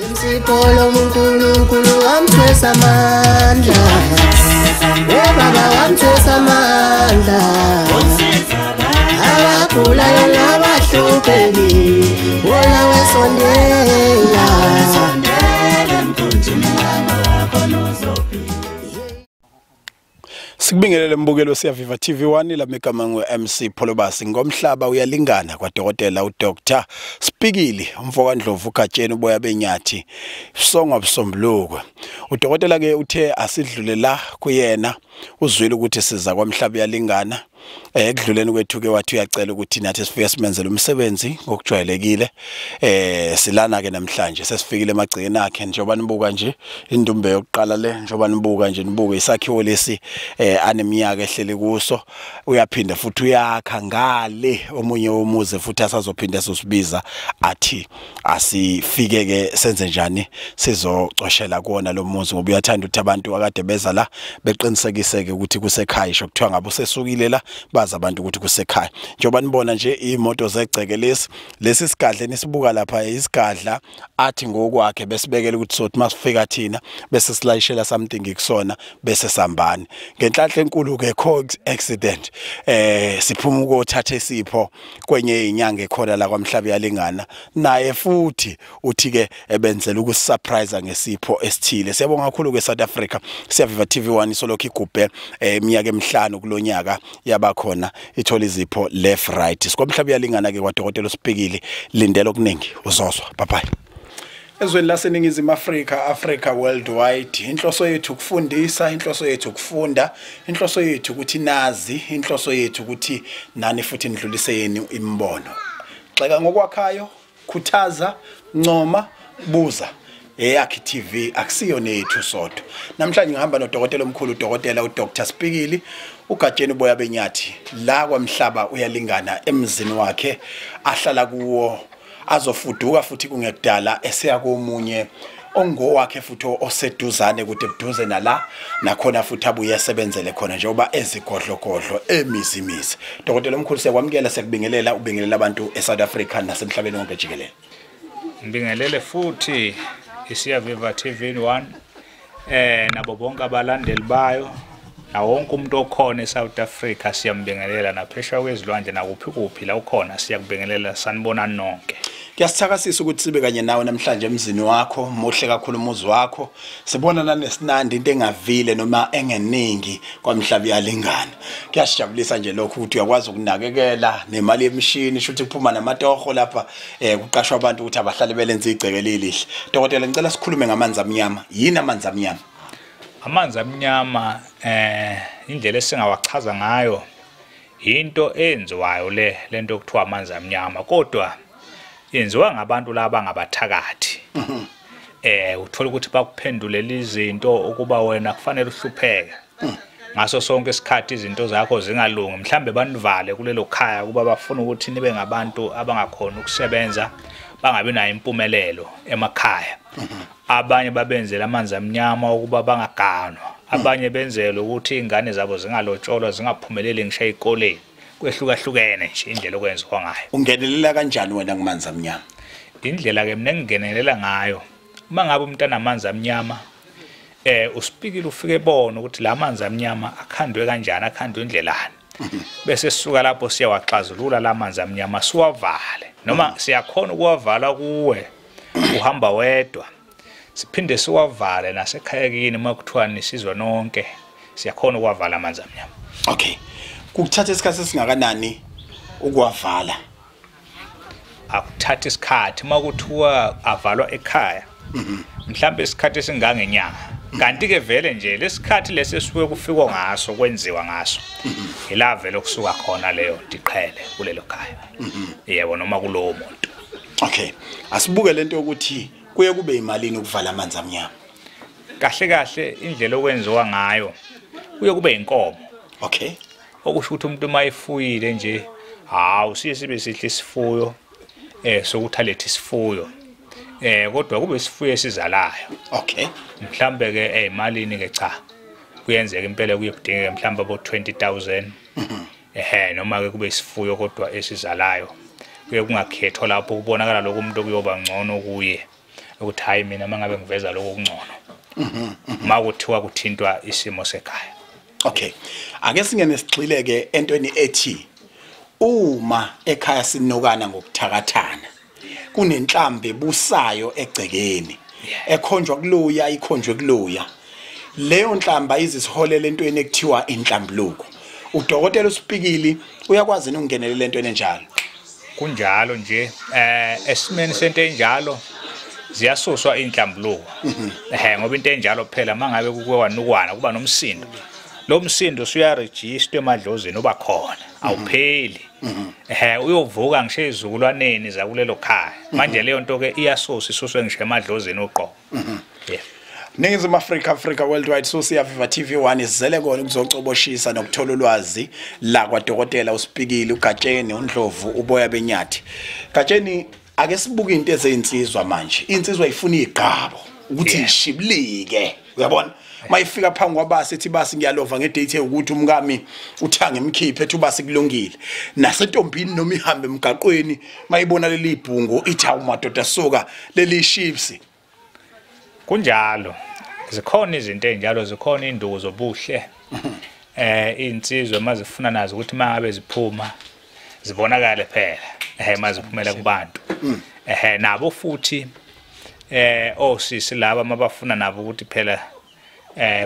Imsipolo uNkulunkulu wamthwesa amandla. Baba wamthwesa amandla. Abagulayo nabahluphekile, wona wesondela. Sikubingelele mbukelo Siyaviva TV1 la megama ngu MC Pholobasi. Ngomhlaba uyalingana kwadokotela uDr Spikili umfokaNdlovu uGatsheni uboya benyathi songwa busombuluko. Udokotela ke uthe asidlule la kuyena, uzwile ukuthi siza kwamhlaba uyalingana. Ekudluleni kwethu ke wathi uyacela ukuthi nathi sifike simenzele umsebenzi ngokujwayelekile. Silana ke namhlanje sesifikile emagcekeni akhe, njengoba nibuka nje indumbe yokuqala le, njengoba nibuka nje nibuke isakhiwo lesi aneminyaka ehlele kuso. Uyaphinda futhi uyakha ngale omunye womuzi futhi asazophinda esosibiza athi asifike ke senze njani sizocoshela kuona lo muzi, ngoba uyathanda ukuthi abantu akade beza la beqinisekiseke ukuthi kusekhaya, isho kuthiwa ngabe usesukile la baza abantu ukuthi kusekhaya. Njengoba nibona nje imoto zegceke lesi lesi sigadla nisibuka lapha isigadla athi ngokwakhe besibekele ukuthi sothi masifika thina bese silayishela something kusona bese sambani. Ngenhlanhla enkulu ke accident siphuma ukothatha isipho kwenye inyanga ekhona la kwamhlaba yalingana, naye futhi uthi ke ebenzela ukusurprise ngesipho esithile. Siyabonga kakhulu ke South Africa. Siyaviva TV1 isolokhu igubhe iminyaka emihlanu kulonyaka yabakhona ithola izipho left right. Sikwamhlaba uyalingana ke kwadokotela uSpikili, lindela okuningi uzozwa. Bye bye. Ezweni laseNingizimu Afrika, Africa worldwide, inhloso yethu ukufundisa, inhloso yethu ukufunda, inhloso yethu ukuthi nazi, inhloso yethu ukuthi nani futhi nidlulise yenu imibono. Gxeka ngokwakhayo, khuthaza, ncoma, buza. Eyakhe TV akusiyo nethu sodwa. Namhlanje ngihamba nodokotela omkhulu, udokotela uDr Spikili uGatsheni uboya benyathi la kwamhlaba uyalingana emzini wakhe ahlala kuwo, azofuduka futhi kungekudala eseya komunye ongowakhe futhi oseduzane kude buduze nala nakhona futhi abuye esebenzele khona njengoba ezigodlogodlo emizimizi. Dokotela omkhulu, siyakwamukela, siyakubingelela, ubingelela abantu eSouth Africa nasemhlabeni wonke jikelele. Ngibingelele futhi iSiyaviva TV1 nabo bonke abalandeli bayo na wonke umuntu okhona eSouth Africa siyambingelela, naphesheya kwezilwandle nakuphi kuphi la ukhona siyakubingelela, sanibonani nonke. Kuyasithakasisa ukuthi sibe kanye nawe namhlanje emzini wakho, muhle kakhulu umuzi wakho. Sibona nanesinandi into engavile noma engeningi kwamhlaba uyalingana. Kuyasijabulisa nje lokho ukuthi uyakwazi ukunakekela nemali yemishini, shuthi kuphuma namatoho lapha kuqashwa abantu ukuthi abahlale belenze igceke elihle. Dokotela, ngicela sikhulume ngamanzi amnyama. Yini amanzi amnyama? Amanzi amnyama indlela esingawachaza ngayo into eyenziwayo le lento okuthiwa amanzi amnyama, kodwa yenziwa ngabantu laba ngabathakathi. Uthola ukuthi bakuphendulela izinto ukuba wena kufanele uhlupheke ngaso sonke isikhathi, izinto zakho zingalungi, mhlambe banivale kulelo khaya kuba bafuna ukuthi nibe ngabantu abangakhona ukusebenza, bangabi nayo impumelelo emakhaya. Abanye babenzela amanzi amnyama ukuba bangaganwa, abanye benzela ukuthi ingane zabo zingalotsholwa, zingaphumeleli ngisho ezikoleni. Kwehlukahlukene nje indlela okwenziwa ngayo. Ungenelela kanjani wena kumanzi amnyama? Indlela ke mina engingenelela ngayo, uma ngabe umuntu anamanzi amnyama uSpikili ufike ebona ukuthi la manzi amnyama akhandwe kanjani, akhandwe indlelani. Bese sisuka lapho siyawaxazulula la manzi amnyama siwavale, noma siyakhona ukuwavala kuwe uhamba wedwa, siphinde siwavale nasekhaya kini uma kuthiwa nisizwa nonke, siyakhona ukuwavala amanzi amnyama. Okay. Kukuthatha isikhathi esingakanani ukuwavala? Akuthatha isikhathi uma kuthiwa avalwa ekhaya, mhlambe isikhathi esingangenyanga. Kanti ke vele nje lesikhathi lesi esuke kufikwa ngaso kwenziwa ngaso ila vele okusuka khona leyo diqhele kulelo khaya, yebo, noma kulowo muntu. Okay, asibuke lento yokuthi kuye kube imalini ukuvala amanzi amnyama. Kahle kahle indlela okwenziwa ngayo kuye kube inkomo. Okay. Okusho ukuthi umuntu uma efuyile nje, hawu, siye sibe sihle isifuyo sokuthi alethe isifuyo kodwa kube isifuyo esizalayo. Okay. Mhlambe ke emalini ke cha kuyenzeka impela kuye kudingeke mhlambe abo 20,000 noma ke kube isifuyo kodwa esizalayo. Kuye kungakhethwa lapho kubonakala lokho umuntu kuyoba ngcono kuye. Ukuthi hayi mina mangabe ngiveza lokho okungcono. Makuthiwa kuthintwa isimo sekhaya. Okay. Ake singene sigxileke entweni ethi uma ekhaya sinokana ngokuthakathana kunenhlambe ebusayo egcekeni ekhonjwa kuloya ikhonjwe kuloya. Leyo nhlamba izisiholela entweni ekuthiwa inhlambuluko. Udokotela uSipikili uyakwazi ukungenelela entweni enjalo. Kunjalo nje esimeni sento enjalo ziyasuswa inhlambuluko. Ngoba into enjalo phela mangabe kuke wanukwana kuba nomsindo. Lo msindo usuyaregister emadlozini oba khona awupheli. Uyovuka ngisho ezizukulwaneni zakulelo khaya. Manje leyo nto ke iyasusa isuswe ngisho emadlozini uqobo. Yeah. Ningizimu Afrika, Africa Worldwide, Siyaviva TV1 isizele kona ukuzocoboshisa nokuthola ulwazi la kwadokotela uSipikili uGatsheni uNdlovu uboya benyathi. Gatsheni, ake sibuke into ezeyinsizwa manje. Insizwa ifuna igqabo ukuthi ishibilike. Uyabona? Mayifika phambi kwabasi ethi basi ngiyalova ngedate ukuthi umkami uthange emkhiphe ethi ubasi kulungile. Nasentombini noma ihambe emgaqweni mayibona leli ibhungu ithi awu madoda suka leli ships. Kunjalo. Zikhona izinto ezinjalo, zikhona induku zobuhle. Insizwe mazifuna nazo ukuthi mangabe ziphuma zibonakale phela. Maziphumela kubantu. Nabo futhi osisi laba mabafuna nabo ukuthi phela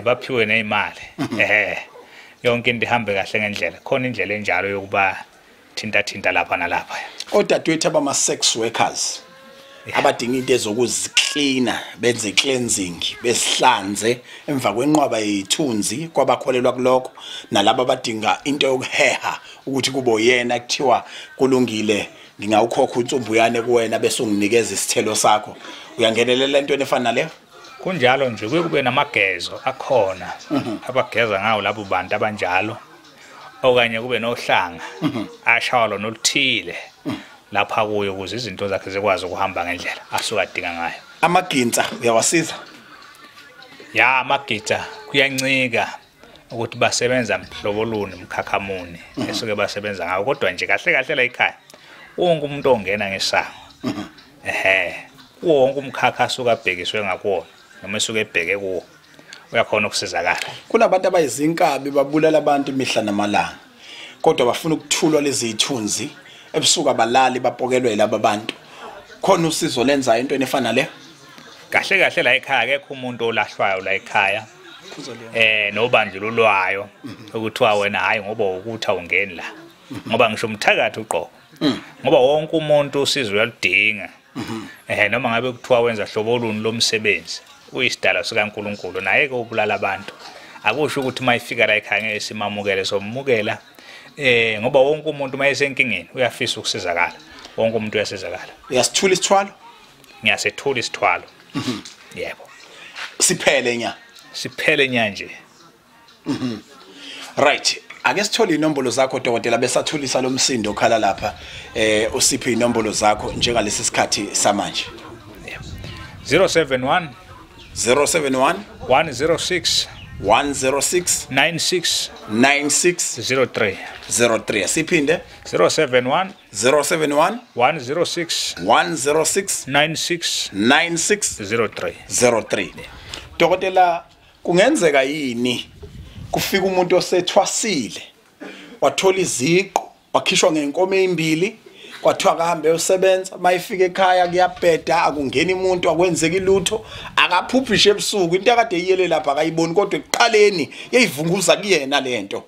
baphiwe nezimali. Yonke into ihambe kahle ngendlela. Khona indlela enjalo yokuba thinta thinta lapha nalapha. Odadewethu abama sex workers abadinga into ezokuziklina benze cleansing besihlanze emva kwenqwaba yezithunzi kwabakholelwa kulokho, nalabo abadinga into yokuheha ukuthi kubo yena kuthiwa kulungile ngingawukhokha unsumbuyane kuwena bese unginikeza isithelo sakho. Uyangenelela entweni efana naleyo? Kunjalo nje, kuye kube namagezo akhona abageza ngawo labo bantu abanjalo, okanye kube nohlanga ashawa lona oluthile lapha kuyo ukuze izinto zakhe zikwazi ukuhamba ngendlela asuka adinga ngayo. Amaginsa uyawasiza? Ya, amagitsa kuyancika ukuthi basebenza mhlobo luni, mkhakha muni esuke basebenza ngawo, kodwa nje kahle kahle la ekhaya wonke umuntu ongena ngesango wonke umkhakha asuka abhekiswe ngakuwona noma esuke ebheke kuwo uyakhona ukusizakala. Kunabantu abayizinkabi babulala abantu imihla namalanga, kodwa bafuna ukuthulwa lezi zithunzi ebusuku abalali bapokelwe laba bantu. Khona usizo lenza into efana le? Kahle kahle la ekhaya akekho umuntu olahlwayo la ekhaya nobandlululwayo ukuthiwa wena hayi ngoba ukuthi awungeni la, ngoba ngisho umthakathi uqobo, ngoba wonke umuntu usizo uyaludinga. Noma ngabe kuthiwa wenza hlobo oluni lomsebenzi uyisidalo sikaNkuluNkulu naye ke ubulala abantu. Akusho ukuthi mayifika la ekhaya ngeke simamukele, somukela ngoba wonke umuntu mayesenkingeni uyafisa ukusizakala, wonke umuntu uyasizakala. Uyasithula isithwalo? Ngiyasethula isithwalo. Yebo. Siphele nya. Siphele nya nje. Right. Ake sithole inombolo zakho dokotela besathulisa lo msindo okhala lapha. Usiphe inombolo zakho njengalesi sikhathi samanje. 071 071 106 106 96 96 03 03. Siphinde 071 071 106 106 96 96 03 03. Dokotela, kungenzeka yini kufika umuntu osethwasile wathola iziqu wakhishwa ngenkomo ezimbili kwathiwa kahambe usebenza, mayifika ekhaya kuyabheda, akungeni umuntu, akwenzeki lutho, akaphuphishe ebusuku, into akade iyele lapha akayiboni, kodwa ekuqaleni yayivunguza kuyena lento.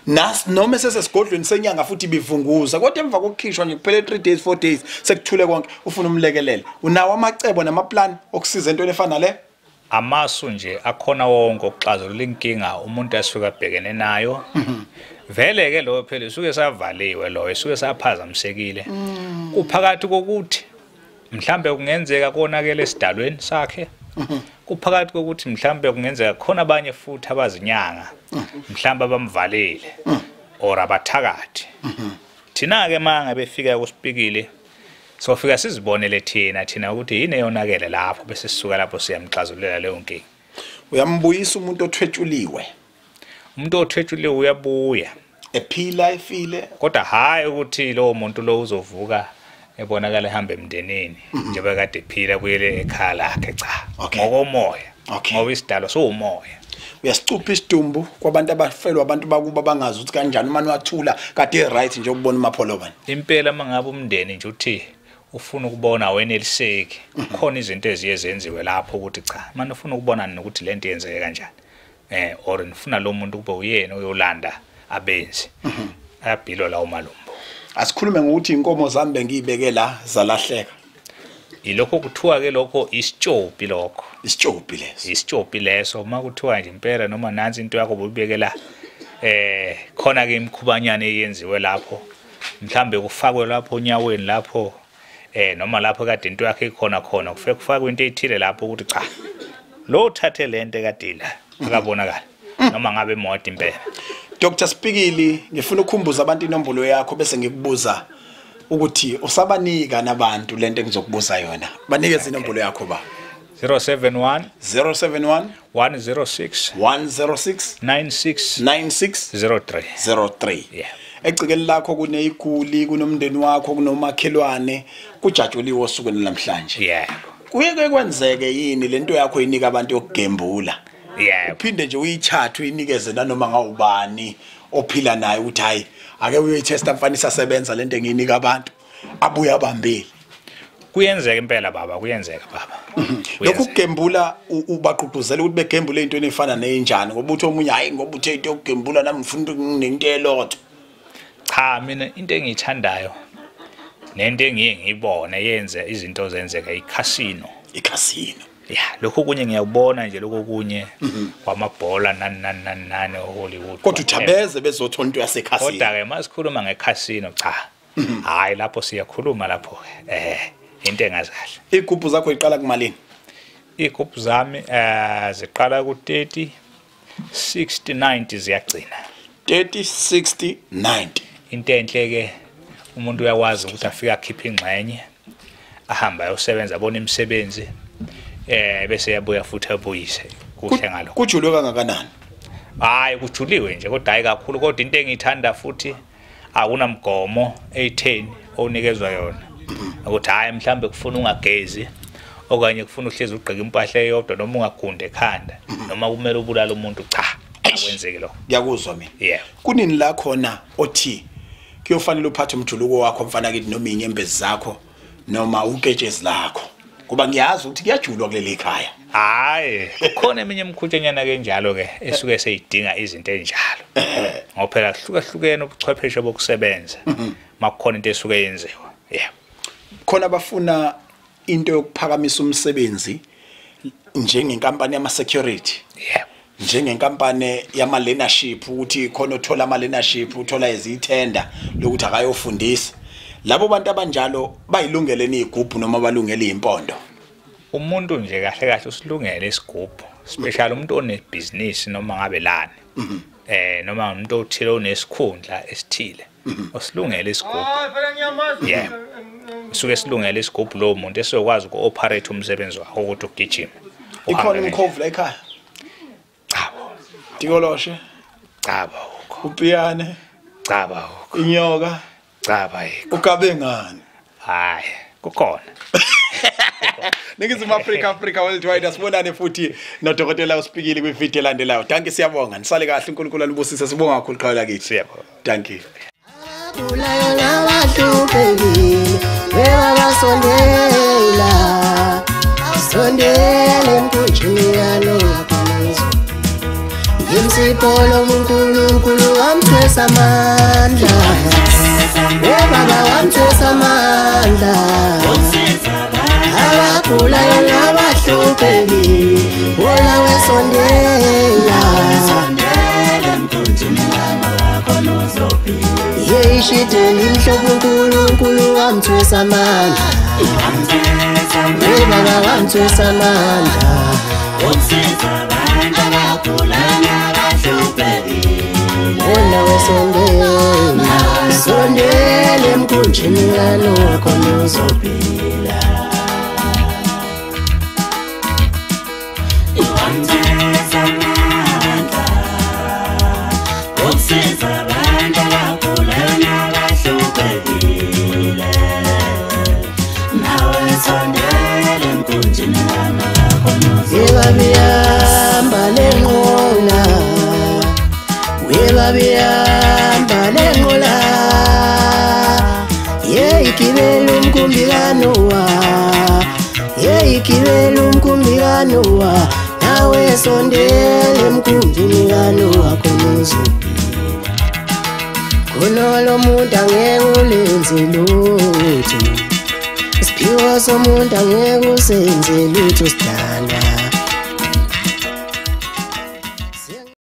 Nas noma sesesigodlweni senyanga futhi bivunguza, kodwa emva kokukhishwa nje kuphele 3 days 4 days sekuthule konke, ufuna umlekelele. Unawo amacebo namaplan okusiza entweni efana le? Amasu nje akhona wonke okuxazulula inkinga umuntu asuke abhekene nayo. Vele ke lo phela usuke savaliwe lo, usuke saphazamisekile. Kuphakathi kokuthi mhlambe kungenzeka konakele esidalweni sakhe, kuphakathi kokuthi mhlambe kungenzeka khona abanye futhi abazinyanga mhlambe abamvalile or abathakathi. Thina ke manga befika kuSipikili sofika sizibonele thina ukuthi yini eyonakele lapho, bese sisuka lapho siyamxazululela leyo nkinga. Uyambuyisa umuntu othwetshuliwe? Umuntu othwetshuliwe uyabuya ephila efile, kodwa hayi ukuthi lowo muntu lo uzovuka Ebonakala ehamba emndenini njengoba kade ephila buyele ekhaya lakhe cha. Okay. Ngokomoya. Okay. Ngoba isidalo siwumoya. Uyasicupha isidumbu kwabantu abafelwa abantu bakuba bangazi ukuthi kanjani uma wathula kade right nje ukubona uMapholoba. Impela mangabe umndeni nje uthi ufuna ukubona weneliseki khona izinto eziye zenziwe lapho ukuthi cha manje ufuna ukubona nokuthi lento yenzeke kanjani or nifuna lo muntu kube uyena uyolanda abenzi ayabhilwa lawo malumbo. Asikhulume ngokuthi inkomo zami bengiyibeke la zalahleka. Ilokho kuthiwa ke lokho isitshopi lokho. Isitshopi leso. Isitshopi leso uma kuthiwa nje impela noma nansi into yakho buyibeke la khona ke imikhubanyana eyenziwe lapho mhlambe kufakwe lapho onyaweni lapho noma lapho kade into yakhe ikhona khona kufike kufakwe into ethile lapho ukuthi cha lo uthathe lento kade la akabonakala noma ngabe imoto impela. Dr Spikili, ngifuna ukukhumbuza abantu inombolo yakho bese ngikubuza ukuthi usabanika nabantu lento engizokubuza yona. Banikeze inombolo yakho ba. 071 071 106 106 96 96 03 03. Yeah. Egcikeni lakho kuneyiguli, kunomndeni wakho, kunomakhelwane, kujatshuliwe osukwini namhlanje. Yeah. Kuye kwenzeke yini lento yakho inika abantu yokugembula? Yeah. Uphinde nje uyithathe uyinikeze nanoma ngawubani ophila naye ukuthi hayi ake uyoyitesta mfana isasebenza lento engiyinika abantu abuye abambile. Kuyenzeka impela baba, kuyenzeka baba. Lokhu kugembula ubaqhuquzela ukuthi begembule into efana nezinjani ngoba uthi omunye hayi ngoba uthe into yokugembula nami ngifuna nento elotho. Cha mina into engiyithandayo nento engiye ngiyibone yenze izinto zenzeka iCasino. iCasino. Yeah, lokho kunye ngiyabona nje lokho kunye kwamabhola nani nani nani nani eHollywood. Kodwa uthabeze bezothola into yaseCasino. Kodwa ke masikhuluma ngeCasino cha. Hayi lapho siyakhuluma lapho into engazi kahle. Igubhu zakho iqala kumalini? Igubhu zami ziqala ku 30 60 90 ziyagcina. 30 60 90. Into enhle ke umuntu uyakwazi ukuthi afike akhiphe ingxenye ahamba ayosebenza abone imisebenzi bese yabuya futhi abuyise kuhle ngalokho. Kujulwe kangakanani? Hayi kujuliwe nje kodwa hayi kakhulu, kodwa into engiyithanda futhi akunamgomo e10 onikezwa yona ukuthi hayi mhlambe kufuna ungagezi okanye kufuna uhlezi ugqika impahla eyodwa noma ungagundi ekhanda noma kumele ubulale umuntu, cha akwenzeki lokho. Ngiyakuzwa mina. Yeah. Kunini la khona othi kuyofanele uphathe umjuluko wakho mfana kithi noma inyembezi zakho noma uketshezi lakho, kuba ngiyazi ukuthi kuyajulwa kuleli khaya. Hayi kukhona eminye imikhutshenyana ke njalo ke esuke seyidinga izinto ezinjalo ngoba phela kuhlukahlukene ubuchwepheshe bokusebenza makukhona into esuke yenziwa. Yeah. Khona bafuna into yokuphakamisa umsebenzi njengenkampani yama security. Yeah. Njengenkampani yama learnership ukuthi khona uthola ama learnership uthola izithenda lokuthi akayofundisa. Labo bantu abanjalo bayilungele izigubhu noma balungele impondo? Umuntu nje kahle kahle usilungele isigubhu, special umuntu onebhizinisi noma ngabe lani noma umuntu othile onesikhundla esithile usilungele isigubhu. Yeah. Usuke silungele isigubhu lo muntu esokwazi uku-operate umsebenzi wakhe ukuthi ugijime. Ikhona imkhovu la ekhaya? Cha. Dikoloshe? Cha ba. Upiyane? Cha ba. Inyoka? Cha ba. Ugabe ngani? Hayi, kukhona. Ningizimu Afrika, Africa Worldwide, asibonane futhi nodokotela uSpikili kwivideo elandelayo. Dankie, siyabonga. Nisale kahle, uNkulunkulu alibusise. Sibonga kakhulu qhawe lakithi. Siyabonga. Dankie. Ngimsipolo uNkulunkulu wamthwesa amandla. Baba wamthwesa amandla. Abagulayo nabahluphekile, wola wesondela. Yeyishideni imhlophe uNkulunkulu wamthwesa amandla. Baba wamthwesa amandla. Wona wesondela, sondela emkhunjini kalokho uzophila. Ukusiza abantu abagulayo nabahluphekile. Nawe sondele emkhunjini kaNowa khona uzophila. Khona lo muntu angeke ulenze lutho, isiphiwo somuntu angeke usenze lutho sidalwa.